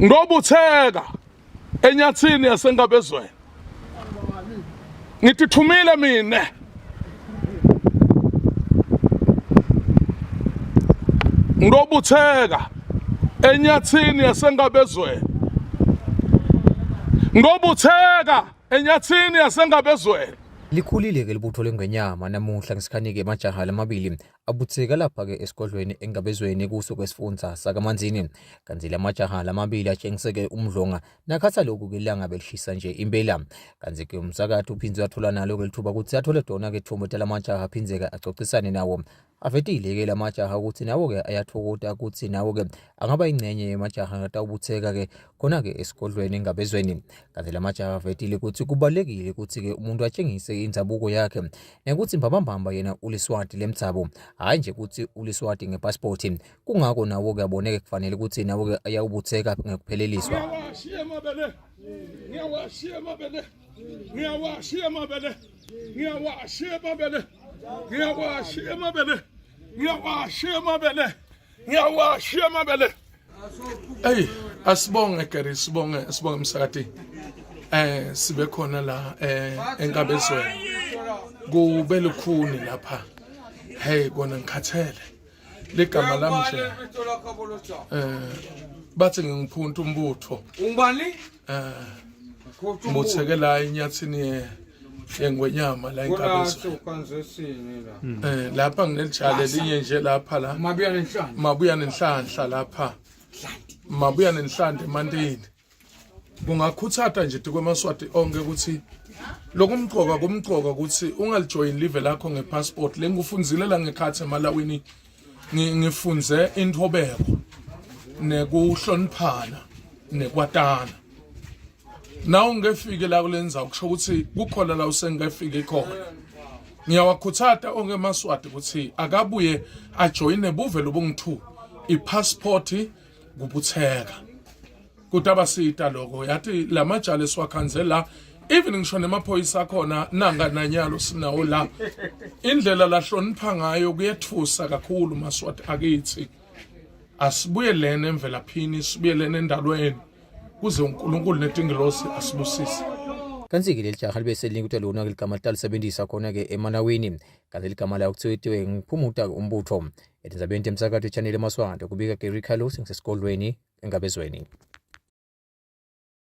Ngobutheka enyathini yaseNkabezweni. Ngithi thumile mina. Ngobutheka enyathini yaseNkabezweni. Ngobutheka enyathini yaseNkabezweni. Likhulile-ke libutho lengwenyama namuhla ngesikhanike emajaha lamabili abutheka lapha-ke esigodlweni engabezweni kuso kwesifundza sakaManzini. Kanti lamajaha lamabili atshengiseke umdlonga nakhatha lokhu ke ilanga belishisa nje impela. Kanti ke umsakathi uphindze wathola nalo ke lithuba ukuthi athole dona ke thombo talamajaha aphindze-ke acocisane nawo. Avetile-ke lamajaha ukuthi nawo-ke ayathokoda ukuthi nawo-ke angaba ingcenye yemajaha ngatawubutheka-ke khona-ke esigodlweni engabezweni. Kanti lamajaha avetile ukuthi kubalulekile ukuthi-ke umuntu atshengise indzabuko yakhe nekuthi mbambambamba yena uliswati lemdzabu hhayi nje ukuthi uliswati ngepasipoti kungako nawo-ke aboneke kufanele ukuthi nawo-ke ayawubutheka ngekupheleliswa. Ngiyawashiya amabele, ngiyawashiya amabele, ngiyawashiya amabele, ngiyawashiya amabele, ngiyawashiya amabele, ngiyawashiya amabele, ngiyawashiya amabele. Ey, asibonge Gary, sibonge, sibonge msakati. Eh sibe khona la eh enkabezweni. Kube lukhuni lapha. Hey kona ngikhathele. Ligama lami nje. Eh bathi ngingiphunta umbutho. Ungubani? Eh Mbutheke la enyathini yengwenyama la enkabezweni. Eh lapha nginelijale elinye nje lapha la. Mabuya nenhlanhla. Mabuya nenhlanhla lapha. Mabuya nenhlanhla emantini. Kungakhuthata nje tikwemaswati onke ukuthi lokumqoka kumqoka ukuthi ungalijoyini live lakho ngepassport lengifundzile la ngekhathi emalawini ngifunze intobeko nekuhloniphana nekwatana na ungefike la kulenzawo kusho ukuthi kukhona la usengefike khona ngiyawakhuthata onke emaswati ukuthi akabuye ajoyine buve lobungu-2 ipassport kubutheka kutabasita lokho yathi lamajali esiwakhanze la even ngisho nemaphoyisa akhona nanga nanyalo sinawo la indlela lahlonipha ngayo kuyethusa kakhulu maswati akithi asibuyelene emvelaphini sibuyelene endalweni kuze uNkulunkulu netingilosi asibusise. Kanti-ke leli jaha libe selinikutwa lona-ke ligama litalisebenzisa khona-ke emanawini kanti ligama layo kuthiwa itiwe ngiphumuta umbutho etindzabeni temsakato echaneli emaswati kubika Gary Carlos ngisesigodlweni engabezweni.